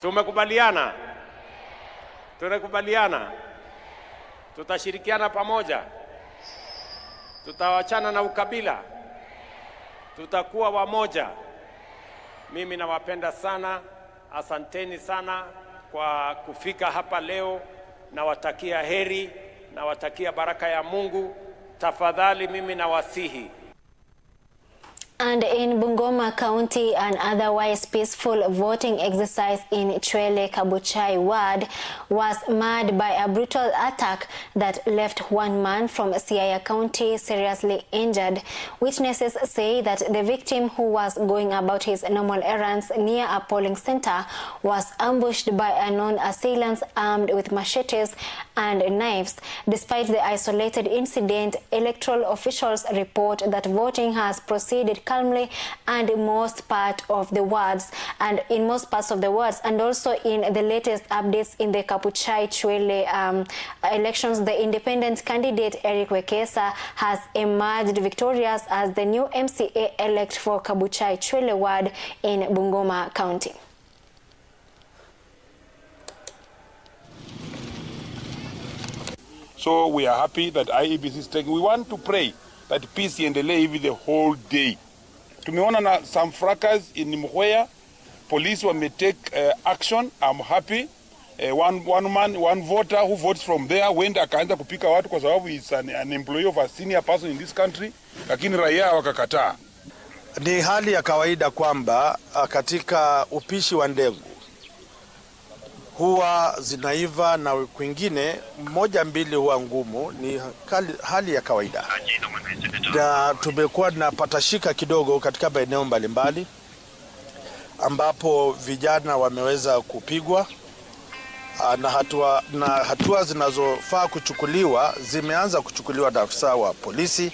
Tumekubaliana? Tunakubaliana? Tutashirikiana pamoja? Tutawachana na ukabila? Tutakuwa wamoja? Mimi nawapenda sana, asanteni sana kwa kufika hapa leo. Nawatakia heri, nawatakia baraka ya Mungu. Tafadhali mimi nawasihi And in Bungoma County, an otherwise peaceful voting exercise in Chwele Kabuchai ward was marred by a brutal attack that left one man from Siaya County seriously injured. Witnesses say that the victim, who was going about his normal errands near a polling center, was ambushed by unknown assailants armed with machetes and knives. Despite the isolated incident, electoral officials report that voting has proceeded calmly and most part of the wards and in most parts of the wards and also in the latest updates in the Kabuchai Chwele um, elections, the independent candidate Eric Wekesa has emerged victorious as the new MCA elect for Kabuchai Chwele ward in Bungoma County. So we are happy that IEBC is taking. We want to pray that peace iendelee hivi the whole day. Tumeona na some fracas in Mwea, police wame take uh, action. I'm happy. Uh, one, one man, one voter who votes from there went akaanza kupika watu kwa sababu is an, an employee of a senior person in this country, lakini raia wakakataa. Ni hali ya kawaida kwamba ah, katika upishi wa ndengu huwa zinaiva na kwingine moja mbili huwa ngumu. Ni hali ya kawaida, na tumekuwa na patashika kidogo katika maeneo mbalimbali ambapo vijana wameweza kupigwa ah, na hatua, na hatua zinazofaa kuchukuliwa zimeanza kuchukuliwa na afisa wa polisi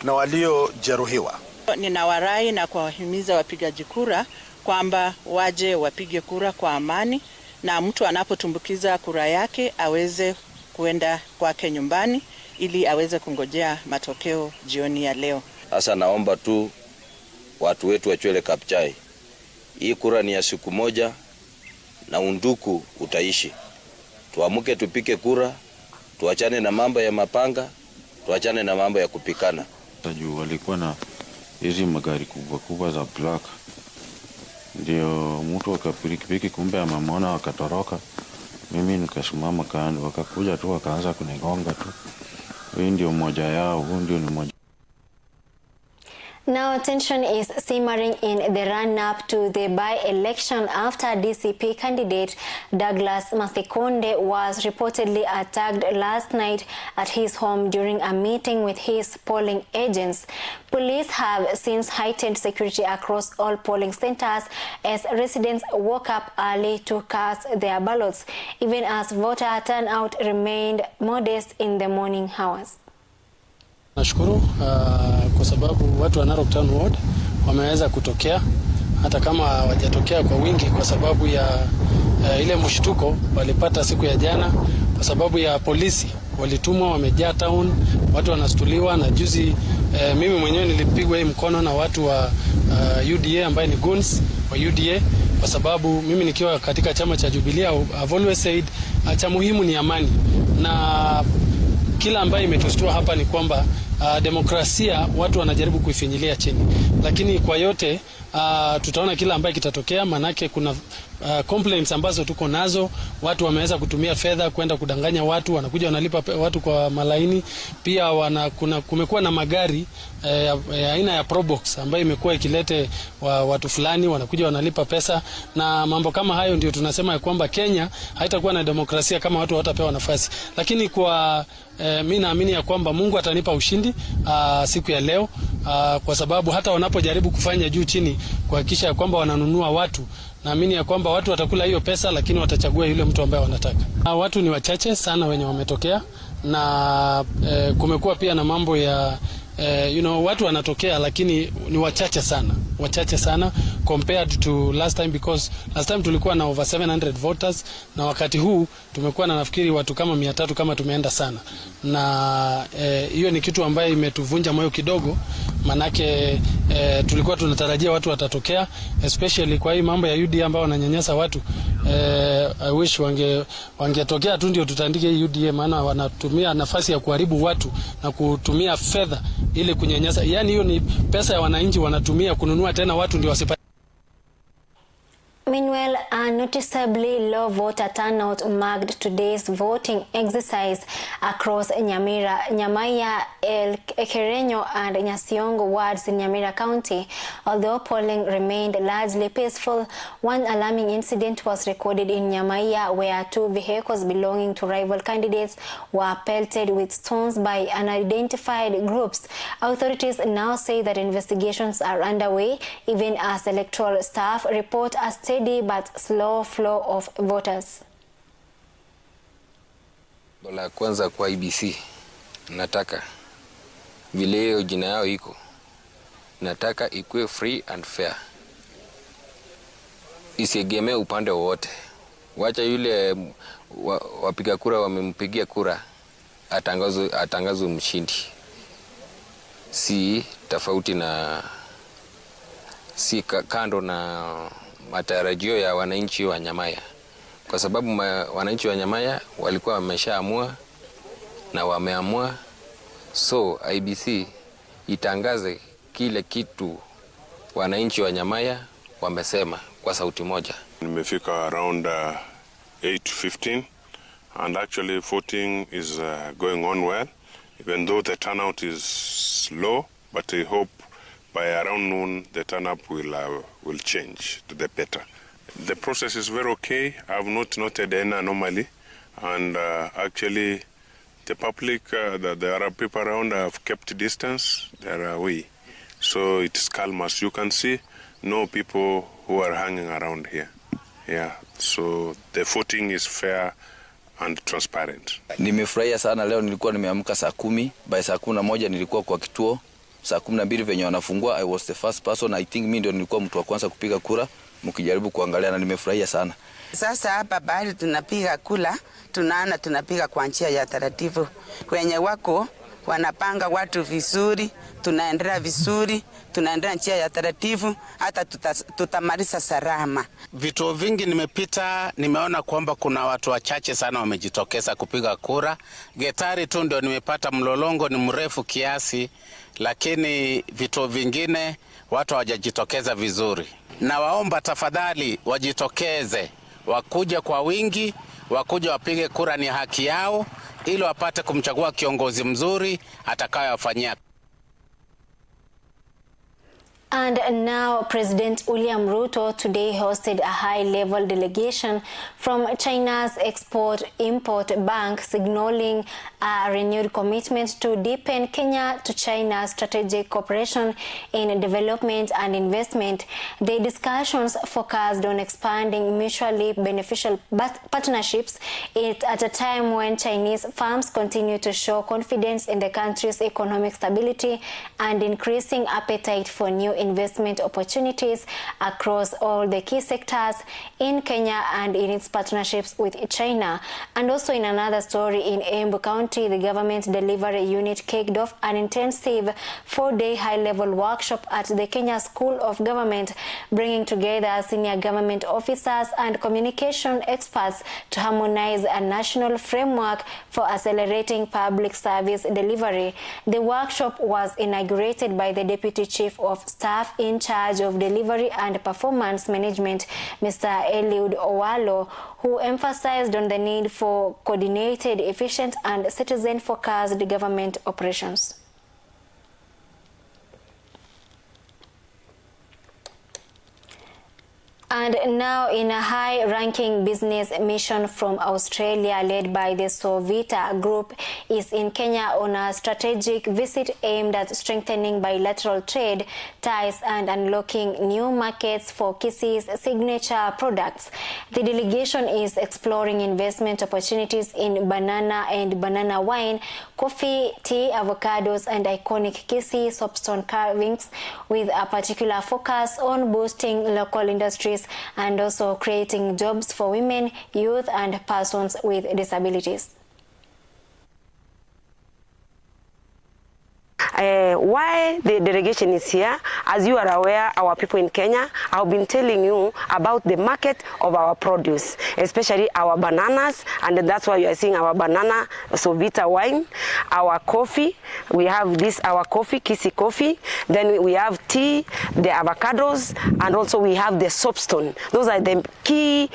na waliojeruhiwa. Ninawarai na kuwahimiza wapigaji kura kwamba waje wapige kura kwa amani na mtu anapotumbukiza kura yake aweze kuenda kwake nyumbani ili aweze kungojea matokeo jioni ya leo. Sasa naomba tu watu wetu wachwele Kabuchai, hii kura ni ya siku moja na unduku utaishi. Tuamuke tupike kura, tuachane na mambo ya mapanga, tuachane na mambo ya kupikana. Juu walikuwa na hizi magari kubwa kubwa za black ndio mtu akapikipiki, kumbe amemwona, wakatoroka. Mimi nikasimama kando, wakakuja tu wakaanza kunigonga tu. Hii ndio mmoja yao, huu ndio ni mmoja Now tension is simmering in the run-up to the by-election after DCP candidate Douglas Masikonde was reportedly attacked last night at his home during a meeting with his polling agents. Police have since heightened security across all polling centers as residents woke up early to cast their ballots, even as voter turnout remained modest in the morning hours. Nashukuru uh, kwa sababu watu wa Narok Town Ward wameweza kutokea hata kama hawajatokea kwa wingi kwa sababu ya uh, ile mshtuko walipata siku ya jana, kwa sababu ya polisi walitumwa, wamejaa town, watu wanastuliwa. Na juzi uh, mimi mwenyewe nilipigwa hii mkono na watu wa uh, UDA ambaye ni goons wa UDA, kwa sababu mimi nikiwa katika chama cha Jubilee I've always said uh, cha muhimu ni amani na kila ambayo imetustua hapa ni kwamba uh, demokrasia watu wanajaribu kuifinyilia chini, lakini kwa yote uh, tutaona kila ambaye kitatokea, manake kuna uh, complaints ambazo tuko nazo. Watu wameweza kutumia fedha kwenda kudanganya watu, wanakuja wanalipa watu kwa malaini. Pia wana, kuna, kumekuwa na magari eh, eh, aina ya Probox ambayo imekuwa ikilete wa, watu fulani wanakuja wanalipa pesa na mambo kama hayo. Ndio tunasema ya kwamba Kenya haitakuwa na demokrasia kama watu hawatapewa nafasi, lakini kwa eh, mi naamini ya kwamba Mungu atanipa ushindi uh, siku ya leo uh, kwa sababu hata wanapojaribu kufanya juu chini kuhakikisha ya kwamba wananunua watu, naamini ya kwamba watu watakula hiyo pesa, lakini watachagua yule mtu ambaye wanataka. Na watu ni wachache sana wenye wametokea na eh, kumekuwa pia na mambo ya eh, you know, watu wanatokea lakini ni wachache sana. wachache sana compared to last time because last time tulikuwa na over 700 voters na wakati huu tumekuwa na nafikiri watu kama 300 kama tumeenda sana, na hiyo eh, ni kitu ambayo imetuvunja moyo kidogo, manake eh, tulikuwa tunatarajia watu watatokea, especially kwa hii mambo ya UDA ambao wananyanyasa watu eh, I wish wange wangetokea tu ndio tutandike hii UDA, maana wanatumia nafasi ya kuharibu watu na kutumia fedha ili kunyanyasa. Yani hiyo ni pesa ya wananchi wanatumia kununua tena watu ndio wasipa Meanwhile, a noticeably low voter turnout marked today's voting exercise across Nyamira, Nyamaiya, El Ekerenyo and Nyasiongo wards in Nyamira County. Although polling remained largely peaceful, one alarming incident was recorded in Nyamaiya where two vehicles belonging to rival candidates were pelted with stones by unidentified groups. Authorities now say that investigations are underway, even as electoral staff report a steady but slow flow of voters. La kwanza kwa IEBC nataka vile hiyo jina yao iko, nataka ikuwe free and fair, isiegemee upande wowote. Wacha yule wapiga kura wamempigia kura atangazwe, atangazwe mshindi, si tofauti na si kando na matarajio ya wananchi wa Nyamaiya, kwa sababu wananchi wa Nyamaiya walikuwa wameshaamua na wameamua, so IEBC itangaze kile kitu wananchi wa Nyamaiya wamesema kwa sauti moja. Nimefika around 8:15 and actually voting is going on well even though the turnout is low, but I hope by around noon the turnout will change to the better. The process is very okay. I have not noted any anomaly, and actually the public, the other people around have kept distance. They are away. So it's calm, as you can see. No people who are hanging around here. Yeah, so the voting is fair and transparent. Nimefurahia sana leo, nilikuwa nimeamka saa 10, by saa 11 nilikuwa kwa kituo, saa 12 venye wanafungua, I was the first person. I think mimi ndio nilikuwa mtu wa kwanza kupiga kura, mkijaribu kuangalia, na nimefurahia sana. Sasa hapa bahali tunapiga kula, tunaona tunapiga kwa njia ya taratibu. Wenye wako wanapanga watu vizuri, tunaendelea vizuri, tunaendelea njia ya taratibu, hata tutamaliza salama. Vituo vingi nimepita, nimeona kwamba kuna watu wachache sana wamejitokeza kupiga kura. Getari tu ndio nimepata mlolongo ni mrefu kiasi, lakini vituo vingine watu hawajajitokeza vizuri. Nawaomba tafadhali wajitokeze, wakuja kwa wingi, wakuja wapige kura, ni haki yao, ili wapate kumchagua kiongozi mzuri atakayowafanyia. And now President William Ruto today hosted a high-level delegation from China's Export-Import Bank, signaling a renewed commitment to deepen Kenya to China strategic cooperation in development and investment. The discussions focused on expanding mutually beneficial partnerships at a time when Chinese firms continue to show confidence in the country's economic stability and increasing appetite for new investment opportunities across all the key sectors in Kenya and in its partnerships with China. And also in another story, in Embu County, the government delivery unit kicked off an intensive 4-day high-level workshop at the Kenya School of Government, bringing together senior government officers and communication experts to harmonize a national framework for accelerating public service delivery. The workshop was inaugurated by the Deputy Chief of Staff in charge of delivery and performance management, Mr. Eliud Owalo, who emphasized on the need for coordinated, efficient and citizen-focused government operations. And now in a high-ranking business mission from Australia led by the Sovita Group is in Kenya on a strategic visit aimed at strengthening bilateral trade ties and unlocking new markets for Kisii's signature products. The delegation is exploring investment opportunities in banana and banana wine, coffee, tea, avocados, and iconic Kisii soapstone carvings, with a particular focus on boosting local industries and also creating jobs for women, youth, and persons with disabilities. Why the delegation is here, as you are aware, our people in Kenya, I've been telling you about the market of our produce, especially our bananas, and that's why you are seeing our banana Sovita wine, our coffee, we have this, our coffee, Kisii coffee, then we have tea, the avocados, and also we have the soapstone. Those are the key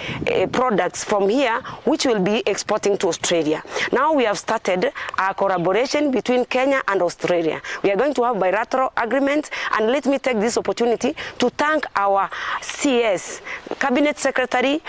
products from here, which will be exporting to Australia. Now we have started a collaboration between Kenya and Australia. We are going to have bilateral agreements, and let me take this opportunity to thank our CS, Cabinet Secretary,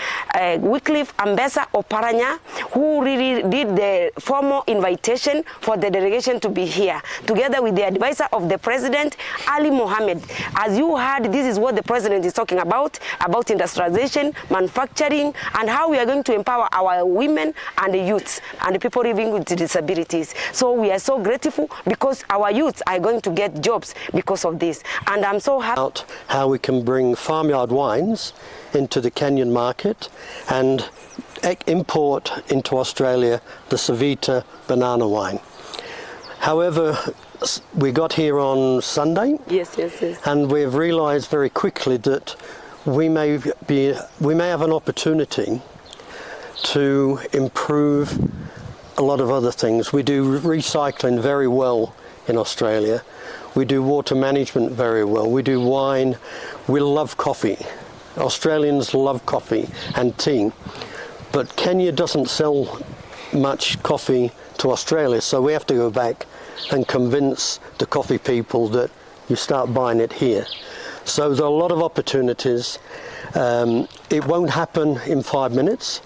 Wycliffe Ambesa Oparanya, who really did the formal invitation for the delegation to be here, together with the advisor of the president, Ali Mohammed. As you heard, this is what the president is talking about, about industrialization, manufacturing, and how we are going to empower our women and the youths and the people living with disabilities. So we are so grateful because our youths are going to get jobs because of this. And I'm so happy. About how we can bring farmyard wines into the Kenyan market and import into Australia the Savita banana wine. However, we got here on Sunday. Yes, yes, yes. And we've realised very quickly that we may have an opportunity to improve a lot of other things. We do recycling very well in Australia. We do water management very well. We do wine. We love coffee. Australians love coffee and tea. But Kenya doesn't sell much coffee to Australia, so we have to go back and convince the coffee people that you start buying it here. So there are a lot of opportunities. It won't happen in 5 minutes.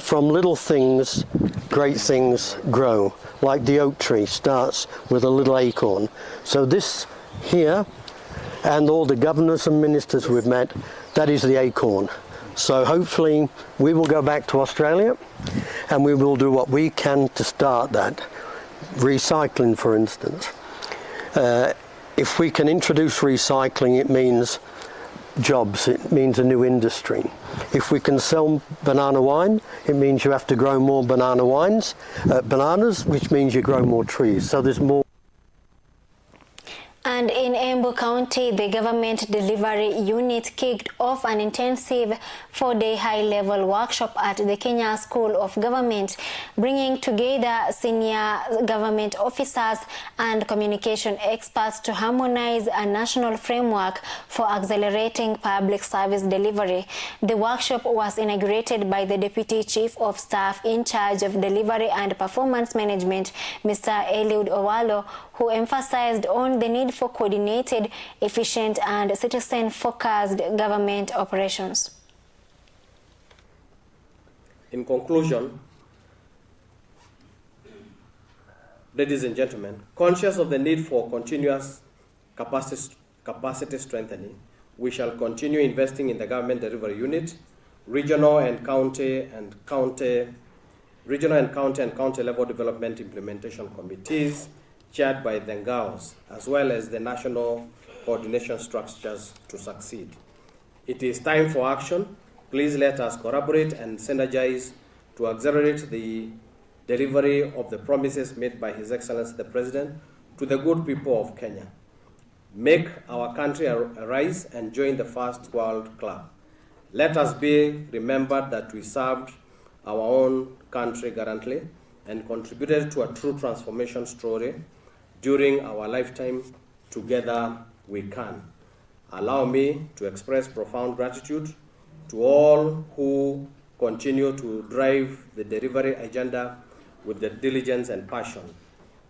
From little things, great things grow. Like the oak tree starts with a little acorn. So this here, and all the governors and ministers we've met, that is the acorn. So hopefully we will go back to Australia and we will do what we can to start that. Recycling, for instance. If we can introduce recycling, it means jobs, it means a new industry. If we can sell banana wine, it means you have to grow more banana wines, bananas, which means you grow more trees. So there's more. And in Embu County, the government delivery unit kicked off an intensive 4-day high-level workshop at the Kenya School of Government, bringing together senior government officers and communication experts to harmonize a national framework for accelerating public service delivery. The workshop was inaugurated by the Deputy Chief of Staff in charge of Delivery and Performance Management, Mr. Eliud Owalo, who emphasized on the need for coordinated, efficient, and citizen-focused government operations. In conclusion, ladies and gentlemen, conscious of the need for continuous capacity strengthening, we shall continue investing in the government delivery unit, regional and county and county, regional and county level development implementation committees chaired by the NGAOs, as well as the national coordination structures to succeed. It is time for action. Please let us collaborate and synergize to accelerate the delivery of the promises made by His Excellency the President to the good people of Kenya. Make our country arise and join the First World Club. Let us be remembered that we served our own country gallantly and contributed to a true transformation story during our lifetime. Together we can. Allow me to express profound gratitude to all who continue to drive the delivery agenda with their diligence and passion.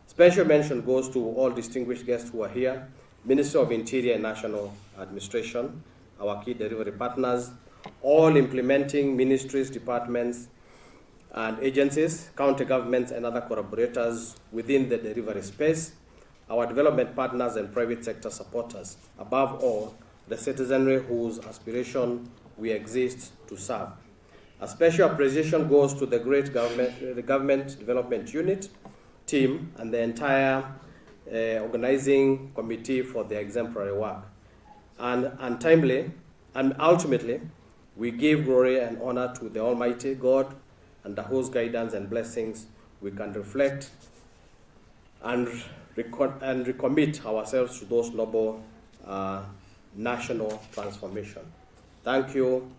Special mention goes to all distinguished guests who are here, Minister of Interior and National Administration, our key delivery partners, all implementing ministries, departments, and agencies, county governments, and other collaborators within the delivery space, our development partners and private sector supporters. Above all, the citizenry whose aspiration we exist to serve. A special appreciation goes to the great government, the Government Development Unit team and the entire uh, organizing committee for their exemplary work. And untimely, and ultimately, we give glory and honor to the Almighty God, under whose guidance and blessings we can reflect and, reco- and recommit ourselves to those noble uh, national transformation. Thank you,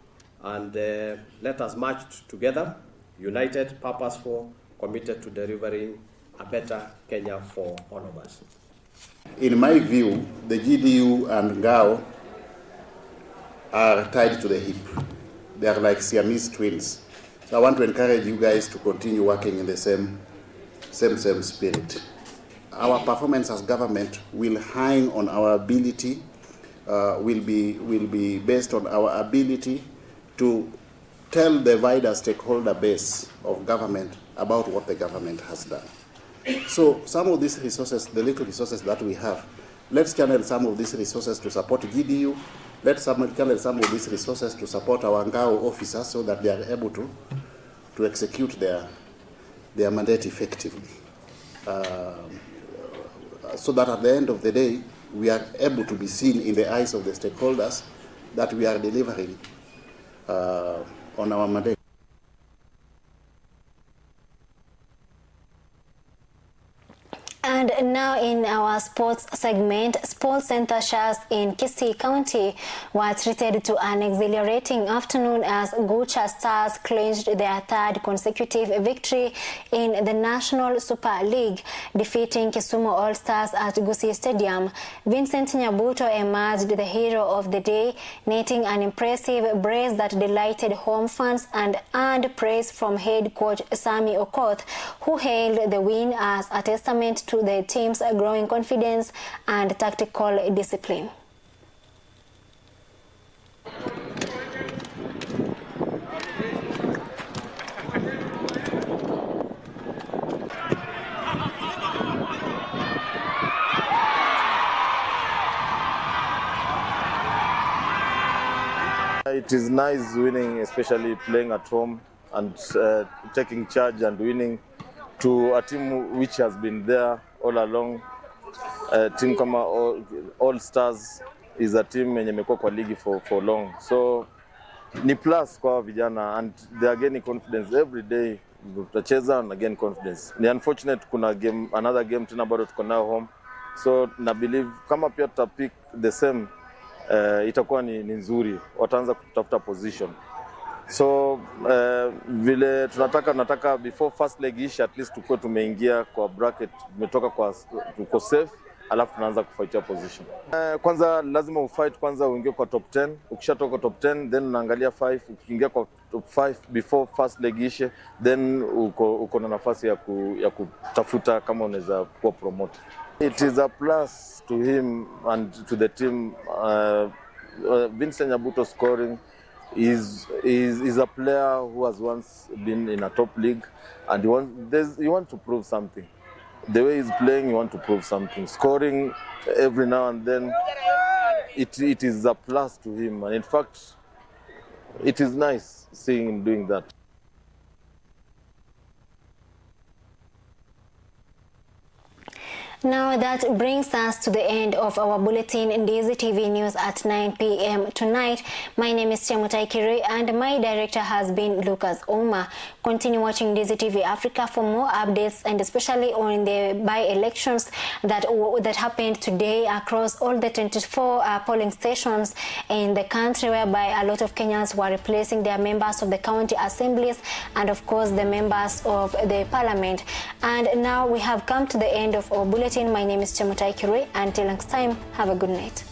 and uh, let us march together, united, purposeful, committed to delivering a better Kenya for all of us. In my view, the GDU and GAO are tied to the hip. They are like Siamese twins. So I want to encourage you guys to continue working in the same, same, same spirit. Our performance as government will hang on our ability, uh, will, be, will be based on our ability to tell the wider stakeholder base of government about what the government has done. So some of these resources, the little resources that we have, let's channel some of these resources to support GDU. Let's channel some of these resources to support our NGAO officers so that they are able to, to execute their, their mandate effectively. Um, so that at the end of the day, we are able to be seen in the eyes of the stakeholders that we are delivering uh, on our mandate. And now in our sports segment, Sports Center Shares in Kisii County were treated to an exhilarating afternoon as Gucha Stars clinched their third consecutive victory in the National Super League, defeating Kisumu All Stars at Gusii Stadium. Vincent Nyabuto emerged the hero of the day, netting an impressive brace that delighted home fans and earned praise from head coach Sami Okoth, who hailed the win as a testament to the team's growing confidence and tactical discipline. It is nice winning, especially playing at home and uh, taking charge and winning to a team which has been there all along. Uh, team kama All, All Stars is a team yenye imekuwa kwa ligi for, for long, so ni plus kwa vijana and they are gaining confidence every day. Tutacheza na gain confidence. Ni unfortunate kuna game, another game tena bado tuko nayo home, so na believe kama pia tutapick the same uh, itakuwa ni, ni nzuri, wataanza kutafuta position so uh, vile tunataka tunataka before first leg ishi at least tukuwe tumeingia kwa bracket, tumetoka kwa tuko safe, alafu tunaanza kufightia position. Uh, kwanza lazima ufight kwanza uingie kwa top 10. Ukishatoka top 10 then unaangalia 5, ukiingia kwa top 5 before first leg ishe then uko, uko na nafasi ya, ku, ya kutafuta kama unaweza kuwa promote. It is a plus to him and to the team. Uh, uh, Vincent Nyabuto scoring is, is, is a player who has once been in a top league and he want, there's, he want to prove something. The way he's playing, he want to prove something. Scoring every now and then, it, it is a plus to him. And in fact, it is nice seeing him doing that. Now that brings us to the end of our bulletin in Ndizi TV News at 9 p.m. tonight. My name is Chemutai Kirui and my director has been Lucas Oma. Continue watching Ndizi TV Africa for more updates and especially on the by-elections that, that happened today across all the 24 uh, polling stations in the country whereby a lot of Kenyans were replacing their members of the county assemblies and of course the members of the parliament. And now we have come to the end of our bulletin. My name is Chemutai Kirui. Until next time, have a good night.